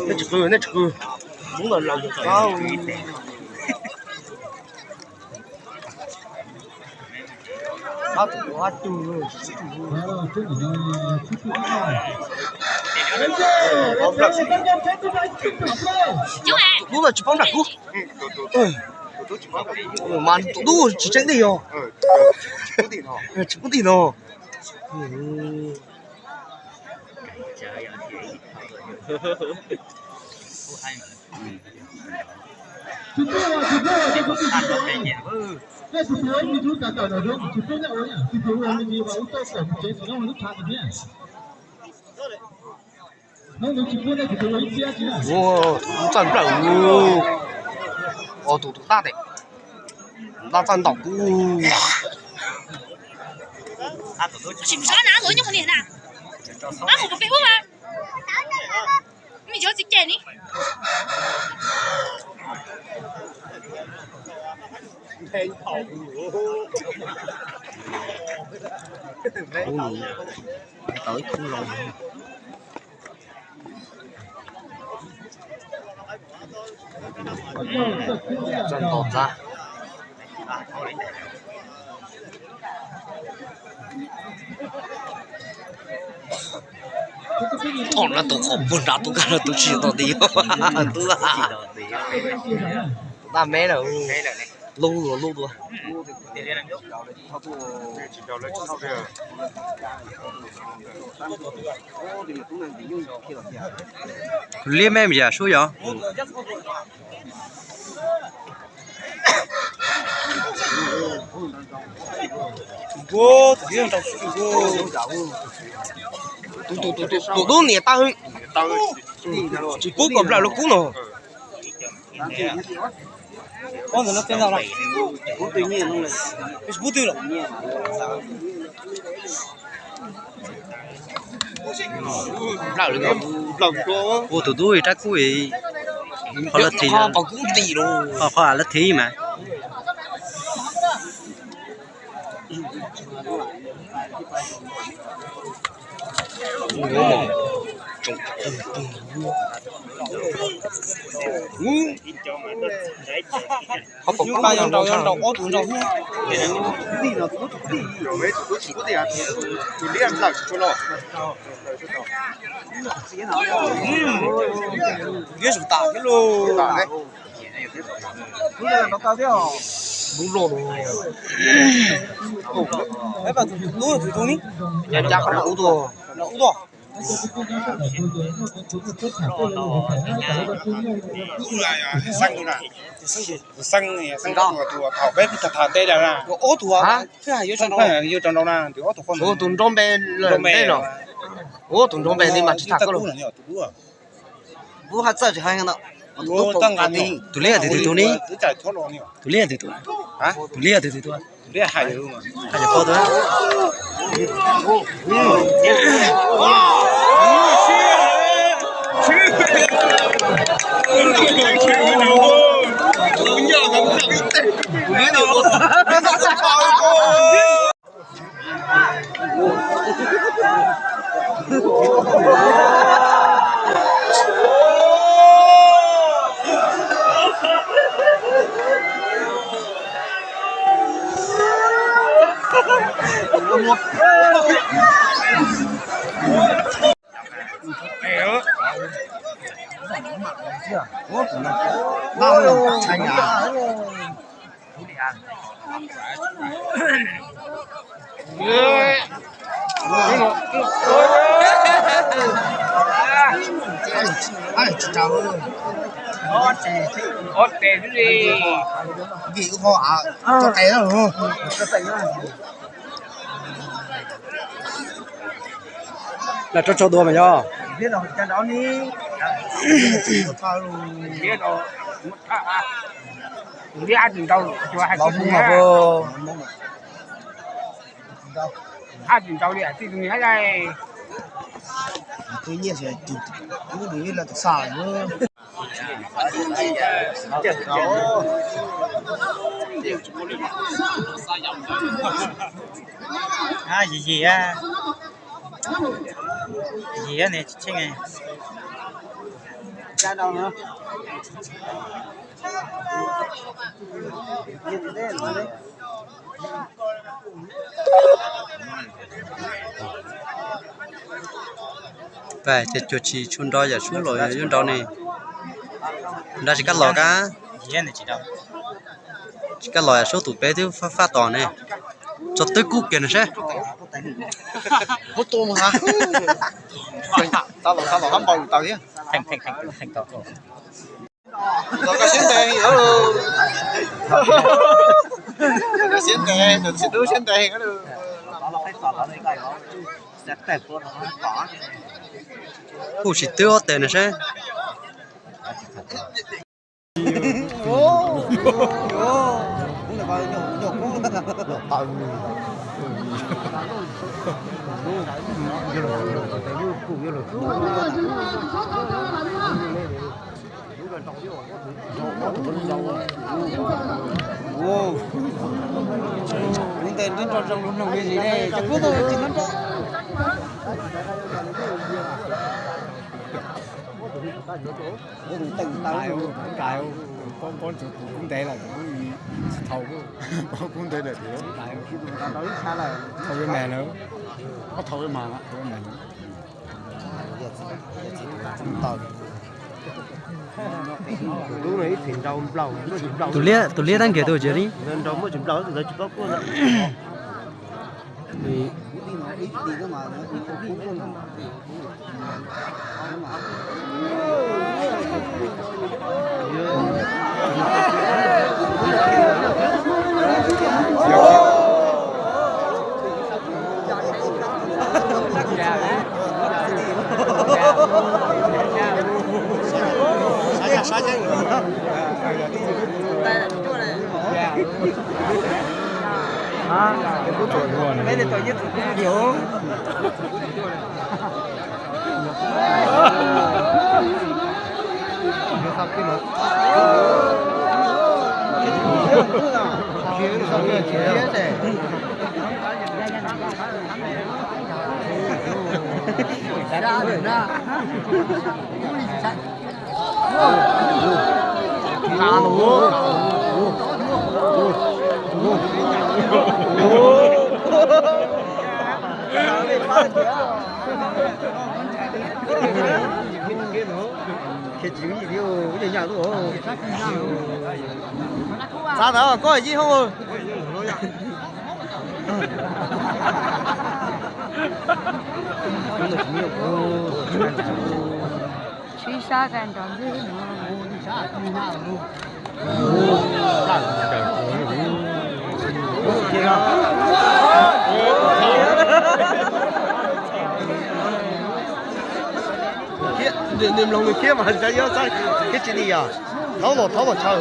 Nej tsis qw, nej tsis qw. Hmoob los laus yog qab. Tus dub no tsis paub nram kub. Mas tus dub tsis tseeb tiag yog. Tsis pub tim no. Ua, txawj nplawm, ua tus tus dab tes, dab txawj ntaus kuv. Tau ib khub loo. Txawj ntaus txav. Thaum no tus qhov puag nrad tus nkag los tus tsis tau tiv tus dab me lawm, lub los lub dua. Tus liab me yam sub yog. Tus dub niam tawg, tsis pub kom nplawm luag kub no. Ntawm no tej ntau na, tsis pub twg los. Nplawm, ua tus dub rab kub, qhov lawv thim, qhov lawv thim mas. Nyuj nqa yog nraus, yog nraus ob tug nraus xwb. Liab zus tas thiab lauj. Lub loj no. Peb pas tus tub tus tub ni. Ub tuaj. Tus xeeb, tus xeeb tus thaum peb tham tham teb lawm na. Ob tug yuav rau nraud na, tus ob tug qhov tus nrov npe lawm no. Ub, tus nrov npe li mas tsis tham koj los. Tus liab twg tus ni? Tus liab twg tus? Hais yog koj tus. Lam rau tsaug dua mas yog. Ab tsis nrau li, tij tus ni hab dais. Twb nyiaj xwb, tus ub nws ib leeg tus xa lawm. Yig yig, yig ne, tsis tsheej. Ces cuag tsis tshua nrau yam sub los yuav nrau ne. Nrau tsis kaj los kab. Tsis kaj los yam sub tus peb twb faj faj tos ne. Tso twb kub kiag no seb. Koj siab ntev, koj siab ntev, tus txiv dub siab ntev. Kuj tsis twb ob teg no seb. Kuv ntes nrov nrov zoo lug noog li zis ne, cov kub tau tsis nrov nrov. Pob kub ntev lawm, tsis thaum pob kub ntev lawm, thaum yuav mas lawm, pob thaum yuav mas lawm. Tus liab, tus liab tab nkiag tus tsis li. Txav ntawd koj yij hoob. Sib sab nrov ntwg. Nws mloog nws khiab mas ntshav yuav xav khiab tsis li yog. Thaub los thaub los tshaw.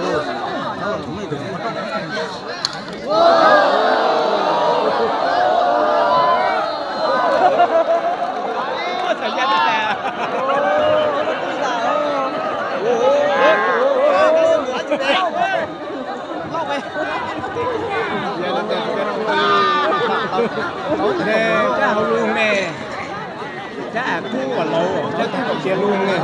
Kab hauv lug ne, kab kub uas laus, kab kub cia lug ne.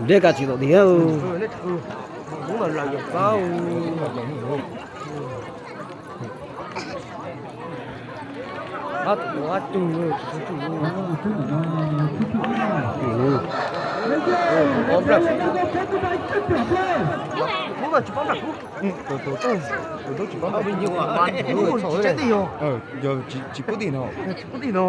Dej kav tsis tom tiag. Tsis pub tim no. Tsis pub tim no.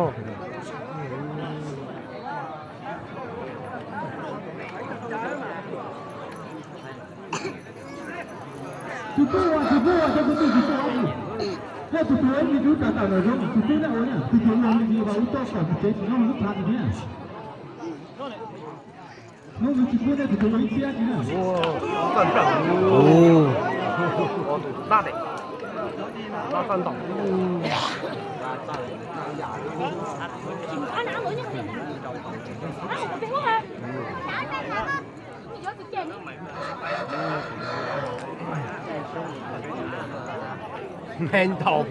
Meb ntaus,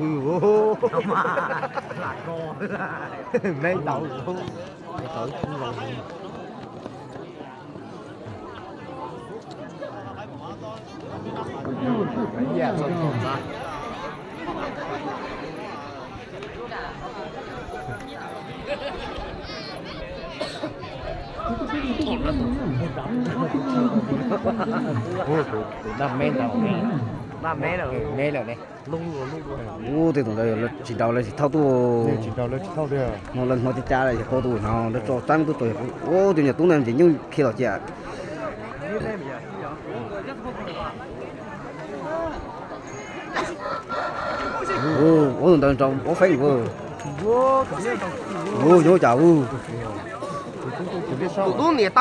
meb ntaus. Tus dab meb ntaus, dab meb lawm ne. Ub, tej tus ntawd tsis nraus lawv tsis thauj tuaj. Tsis nraus lawv tsis thauj tiag. Hmo lawv hmo cab cab lawm yog pab tus no lawv tso tsab me tub tso yog ub, tej nyuag tub ntawd ces nyuj khiav tom cia. Ub, tus ntawd nrau ob feeb. Ub, yuav cas ub. Tus tub niam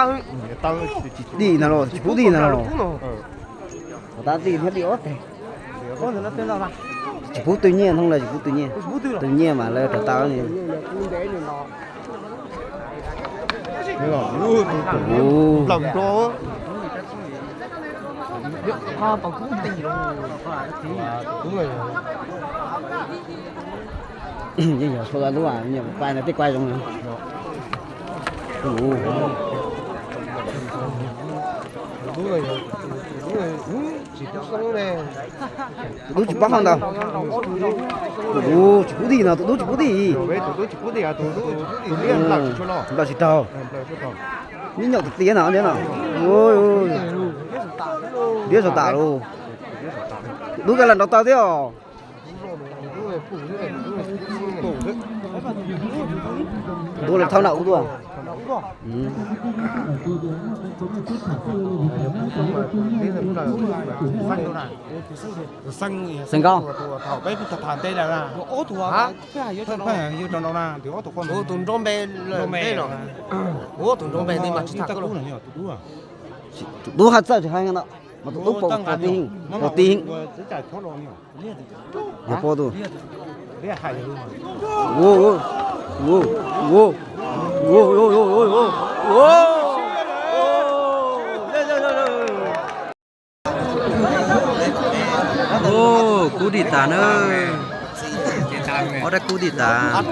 tau tsis pub dim na los tsis pub dim na los. Ua tab dim thiab dim ob teg. Tsis pub tw nyiaj hnub lawm tsis pub tw nyiaj. Tw nyiaj mas lawv rov tau. Yeej yog txhua lub nyuam pais ntawd tej kuaj zoo. Tus dub tsis paub hauj ntawd. Tus dub tsis pub dim no, tus dub tsis pub dim. Nplaws tsis raug. Neb nyaum tiag tiag no, neb no. Diab saum tam lus. Tus dub koj lam nrau taw thiab os. Tus dub lam thauj nram ub tuaj. Xeem Nkauj. Tus nrau npe, tus nrau npe ntej mas tsis tham. Tus dub hais txawj tsis hais no, mas tus dub pom tij, pom tij. Yog pom tus. Ub, kub dim tas na. Ob dab kub dim tas.